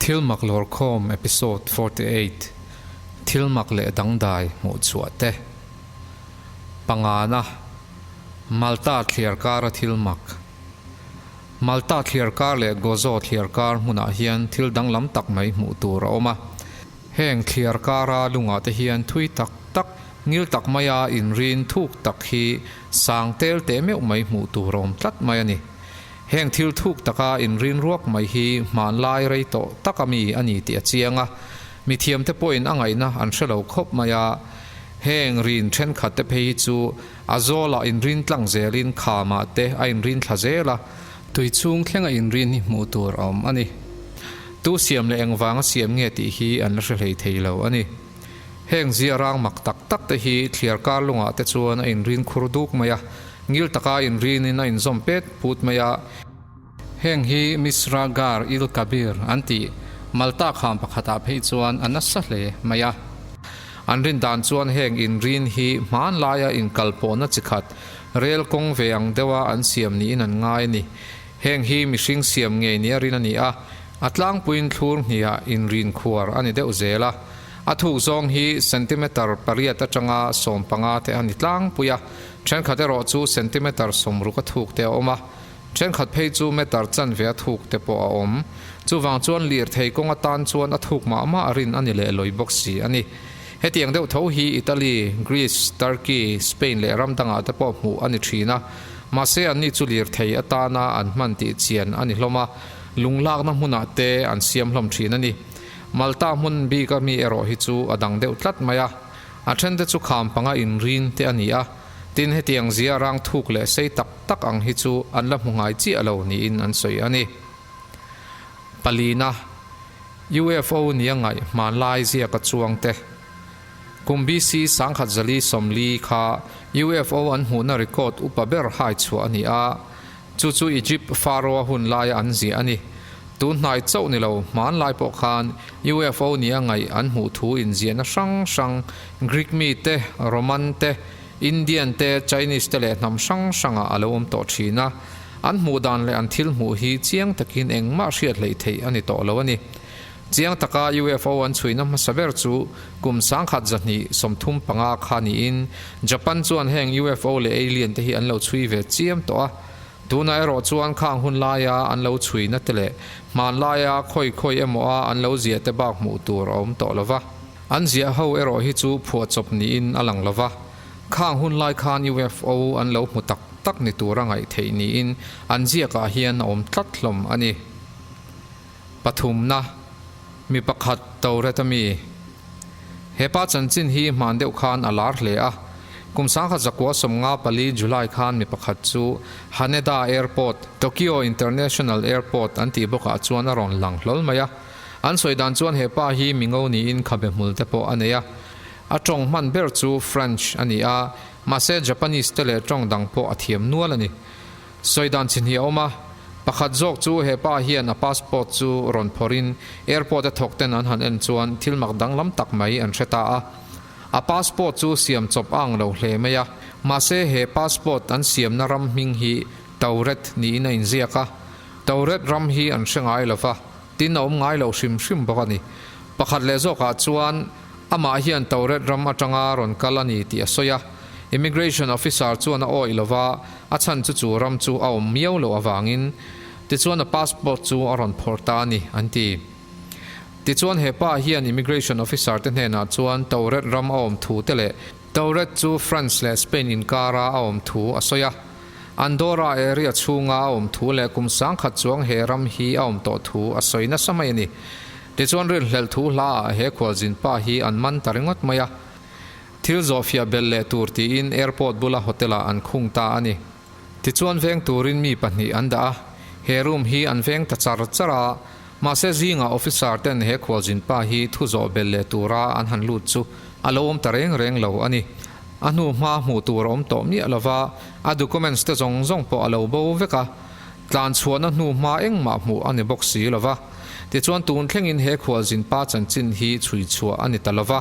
Thilmak Lawrkhawm Episode 48 Thilmak leh dangdai hmuhchhuah te Pangana Malta thliar kara thilmak Malta thliar kar leh Gozo thliar kar hmunah hian thil danglam tak mai hmuh tur a awm a. Heng thliar kara lungah te hian thui tak tak, ngil tak maia inrin thuk tak hi sang tel teh meuh mai hmuh tur a awm tlat mai a ni. Heng thil thuk taka inrin ruak mai hi hmanlai rei tawh taka mi a ni tih a chiang a, mithiamte pawhin a ngaihna an hre lo khawp mai a. Heng rin thenkhat te phei hi chu a zawlah inrin tlang zelin khamah te a inrin thla zel a, tui chhung thlenga inrin hi hmuh tur a awm a ni. Tu siam leh engvanga siam nge tih hi an la hre hlei thei lo a ni. Heng zia rang mak tak tak te hi thliar kar lungah te chuan a inrin khur duk mai a, ngil taka inrinin a inzawm pet put mai a. Heng hi Misra Gar il Kabir an tih Malta kham pakhatah phei chuan a nasa hle mai a. An rin dan chuan heng inrin hi hmanlaia inkalpawhna chi khat, rel kawng ve ang deuha an siam niin an ngai a ni. Heng hi mihring siam ngei nia rin a ni a, a tlangpuiin thlur hniha inrin khuar a ni deuh zel a. A thuk zawng hi centimeter pariat atanga 15 te a ni tlangpui a, thenkhat erawh chu centimeter 60 a thuk te a awm a, thenkhat phei chu meter chanve a thuk te pawh a awm. Chuvang chuan lirthei kawng atan chuan a thuk mah mah rin a ni leh lawi bawk si a ni. Hetiang deuh tho hi Italy, Greece, Turkey, Spain leh ram dangah te pawh hmuh a ni thin a. Mahse anni chu lirthei atana an hman tih chian a ni hlawm a, lunglakna hmunah te an siam hlawm thin a ni. Malta hmun bika mi erawh hi chu a dang deuh tlat mai a, a thente chu kham panga inrin te a ni a, tin hetiang zia rang thuk leh sei tak tak ang hi chu an la hmu ngai chiah lo niin an sawi a ni. Palina, UFO nia ngaih hmanlai ziaka chuang te. Kum BC 1040 kha UFO an hmuhna record upa ber hai chhuah a ni a, chu chu Egypt Pharaoh-a hun laia an ziah a ni. Tun hnai chauh ni lo, hmanlai pawh khan UFO nia ngaih an hmuh thu inziahna hrang hrang Greek mi te, Roman te, Indian te, Chinese te leh hnam hrang hrangah a lo awm tawh thin a. An hmuh dan leh an thil hmuh hi chiang takin engmah hriat hleih theih a ni tawh lo a ni. Chiang taka UFO an chhuina hmasa ber chu kum 1235 kha niin Japan chuan heng UFO leh alien te hi an lo chhui ve chiam tawh a. Tunah erawh chuan khang hun laia an lo chhuina te leh hmanlaia khawi khawi emaw a an lo ziah te bak hmuh tur a awm tawh lova. An ziah ho erawh hi chu phuahchawp niin a lang lova. Khang hun lai khan UFO an lo hmu tak tak ni tura ngaih theih niin an ziakah hian a awm tlat hlawm a ni. Pathumna, Mi pakhat Tauret a mi. He pa chanchin hi hman deuh khan a lar hle a. Kum 1954 July khan mi pakhat chu Haneda Airport, Tokyo International Airport an tih bawkah chuan a rawn lang hlawl mai a. An sawi dan chuan he pa hi mingo niin khabe hmul te pawh a nei a. A tawng hman ber chu French a ni a, mahse Japanese te leh tawng dang pawh a thiam nual a ni. Sawi dan chi hnih a awm a, pakhat zawk chu he pa hian a passport chu rawn phawrhin airport a thawk ten an han en chuan thil mak danglam tak mai an hre ta a. A passport chu siam chawp a ang lo hle mai a, mahse he passport an siamna ram hming hi Tauret niin a inziak a, Tauret ram hi an hre ngai lo va, tin a awm ngai lo hrim hrim bawk a ni. Pakhat leh zawkah chuan amah hian Tauret ram atanga rawn kal a ni tih a sawi a, Immigration officer chuan a awih lo va, a chhan chu chu ram chu a awm miau loh avangin. Tichuan a passport chu a rawn phawrh ta a ni, an ti. Tichuan he pa hian immigration officer te hnenah chuan Tauret ram a awm thu te leh Tauret chu France leh Spain inkara a awm thu a sawi a. Andorra area chhunga a awm thu leh kum 10,000 chuang he ram hi a awm tawh thu a sawi nasa mai a ni. Tichuan rinhlelh thu hlaah he khualzin pa hi an man ta ringawt mai a. Thil zawhfiah belh leh tur tiin airport bula hotel-ah an khung ta a ni. Tichuan veng turin mi pahnih an dah a, he room hi an veng ta char char a, mahse zingah officer ten he khualzin pa hi thu zawh belh leh tura an han lut chu a lo awm ta reng reng lo a ni. A hnu hma hmuh tur a awm tawh miah lova, a documents te zawng zawng pawh a lo bo vek a, tlan chhuahna hnu hma engmah hmuh a ni bawk si lova. Tichuan tun thlengin he khualzin pa chanchin hi chhui chhuah a ni ta lova.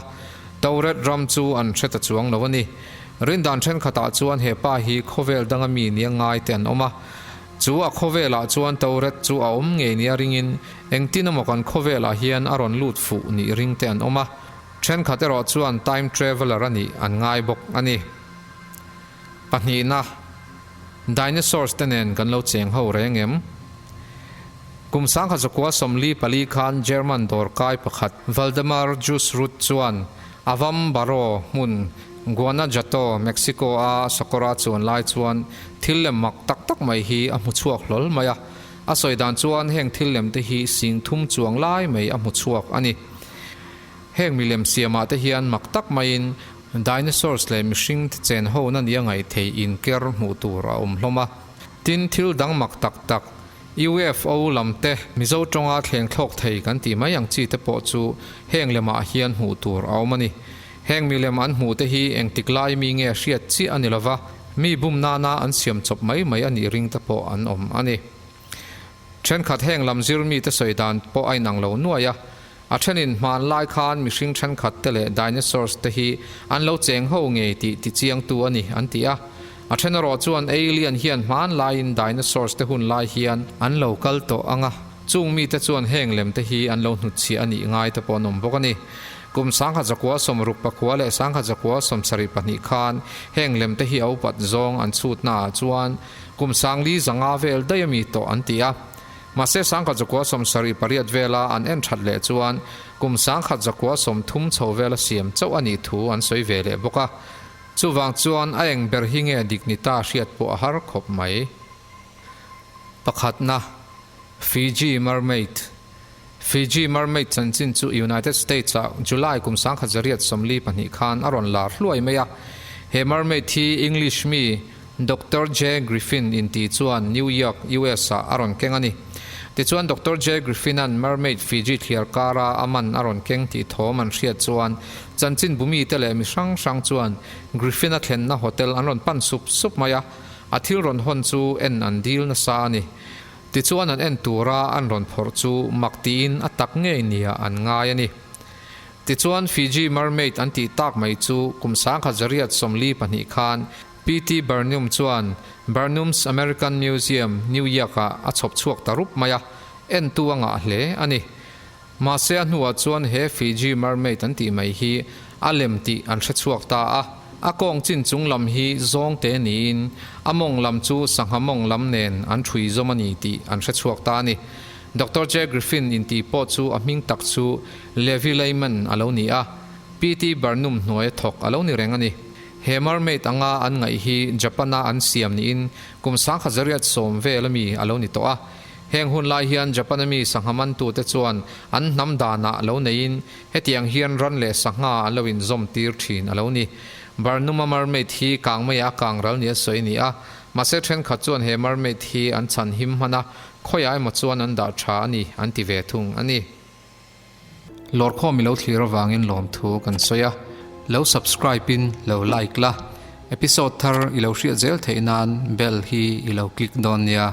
Tauret ram chu an hre ta chuang lo a ni. Rindan thenkhatah chuan he pa hi khawvel danga mi nia ngai te an awm a. Chu a khawvelah chuan Tauret chu a awm ngei nia ringin Engtin emaw kan khawvelah hian a rawn lut fuh nih ring te an awm a, thenkhat erawh chuan time traveller a nih an ngai bawk a ni. Pahnihna, Dinosaurs te nen kan lo cheng ho reng em? Kum 1944 khan German dawrkai pakhat Waldemar Jusrut chuan Avam Barrow hmun Guanajuato, Mexico a sakawra chuan lai chuan thil lem mak tak tak mai hi a hmu chhuak hlawl mai a. A sawi dan chuan heng thil lem te hi sing thum chuang lai mai a hmu chhuak a ni. Heng milem siamah te hian mak tak maiin dinosaurs leh mihring te chen ho na nia ngaih theih inker hmuh tur a awm hlawm a. Tin, thil dang mak tak tak, UFO lam te, Mizo tawnga thleng thlawk thei kan tih mai ang chi te pawh chu heng lemah hian hmuh tur a awm a ni. Heng milem an hmuh te hi engtik lai mi nge hriat chiah a ni lova, mi bum nana an siam chawp mai mai a nih ring te pawh an awm a ni. Thenkhat heng lam zir mite sawi dan pawh a inang lo nuai a, a thenin hmanlai khan mihring thenkhat te leh dinosaurs te hi an lo cheng ho ngei tih tichiangtu a ni an ti a. A then erawh chuan alien hian hmanlaiin dinosaurs te hun lai hian an lo kal tawh ang a, chung mite chuan heng lem te hi an lo hnutchhiah a nih ngai te pawh an awm bawk a ni. Kum 1969 leh 1972 khan heng lem te hi a upat zawng an chhutnaah chuan Kum sangli zanga vel daih a mi tawh an ti a. Mahse 1978 vela an en that leh chuan kum 1930 chho vela siam chauh a nih thu an sawi ve leh bawk a. Chuvang chuan a eng ber hi nge dik ni ta hriat pawh a har khawp mai. Pakhatna, Fiji Mermaid Fiji Mermaid chanchin chu United States-ah July kum 1942 khan a rawn lar hluai mai a. He mermaid hi English mi Doctor J. Griffin inti chuan New York, US-ah a rawn keng a ni. Tichuan Doctor J. Griffin-a'n mermaid Fiji thliar kara a man a rawn keng tih thawm an hriat chuan chanchin bumite leh mi hrang hrang chuan Griffin-a thlenna hotel an rawn pan sup sup mai a, a thil rawn hawn chu en an dil nasa a ni. Tichuan an en tura an rawn phawrh chu mak tiin a tak ngei nia an ngai a ni. Tichuan Fiji Mermaid an tih tak mai chu kum 1942 khan PT Barnum chuan Barnum's American Museum, New York-ah a chhawp chhuak ta rup mai a, entu a ngah hle a ni. Mahse a hnuah chuan he Fiji Mermaid an tih mai hi a lem tih an hre chhuak ta a. A kawng chin chung lam hi zawng te niin a mawng lam chu sangha mawng lam nen an ṭhui zawm a ni tih an hre chhuak ta a ni. Doctor J. Griffin intih pawh chu a hming tak chu Levi Layman a lo ni a, PT Barnum hnuaia thawk a lo ni reng a ni. He mermaid anga an ngaih hi Japan-a an siam niin kum 1910 vel ami a lo ni tawh a. Heng hun lai hian Japan-a mi sangha mantute chuan an hnam danah lo neiin hetiang hian ran leh sangha an lo inzawm tir thin a lo ni. Barnum-a mermaid hi kang maiah a kang ral nia sawi a ni a, mahse thenkhat chuan he mermaid hi an chhan him hman a, khawiah emaw chuan an dah tha a ni an ti ve thung a ni. Lawrkhawm i lo thlir avangin lawmthu kan sawi a, lo subscribe in lo like la, episode thar i lo hriat zel theih nan bell hi i lo click dawn nia.